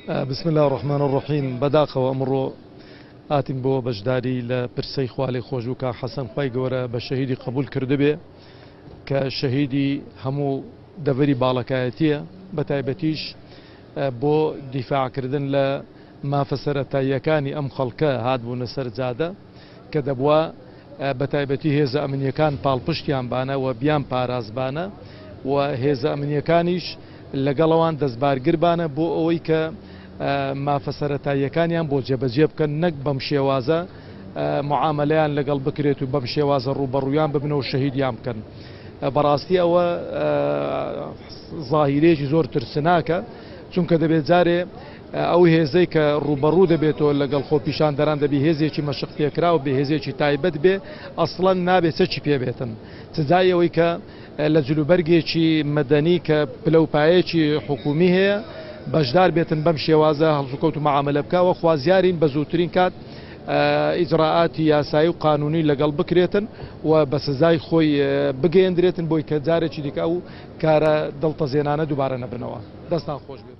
بسم اللە الرحمن الرحیم بەداخەوە ئەمڕۆ هاتین بۆ بەشداری لە پرسەی خوالێ خۆشبوو کاک حەسەن خوای گەورە بە شەهیدی قبول کردبێ کە شەهیدی هەموو دەڤەری باڵەکایەتیە بە تایبەتیش بۆ دیفاعکردن لە مافە سەرەتاییەکانی ئەم خەڵکە هاتبوونە سەر جادە کە دەبوا بە تایبەتی هێزە ئەمنییەکان پاڵپشتیان بانە و بیان پارازبانە و هێزە ئەمنییەکانیش لەگەڵ ئەوان دەستبارگر بانە بۆ ئەوەی کە مافە سەرەتاییەکانیان بۆ جێبەجێ بکەن نەک بەم شێوازە معامەلەیان لەگەڵ بکرێت و بەم شێوازە ڕووبەڕوویان ببنەوە شەهیدیان بکەن. بەڕاستی ئەوە زاهیرەیەکی زۆر ترسناکە چونکە دەبێت جارێ ئەو هێزەی کە ڕووبەڕوو دەبێتەوە لەگەڵ خۆپیشاندەران دەبی هێزێکی مەشق پێکراو بێ هێزێکی تایبەت بێ ئەسڵەن نابێ چەکی پێ بێتن سزای ئەوەی کە لە جلوبەرگێکی مەدەنی کە پلە و پایەکی حکومی هەیە بەشدار بێتن بەم شێوازە هەڵسوکەوت و معاملە بکە و خوازیارین بە زووترین کات ئیجرائاتی یاسایی و قانونی لەگەڵ بکرێتن و بە سزای خۆی بگەیەندرێتن بۆی کە جارێکی دیکە ئەو کارە دڵتەزێنانە دووبارە نەبنەوە. دەستان خۆش بێت.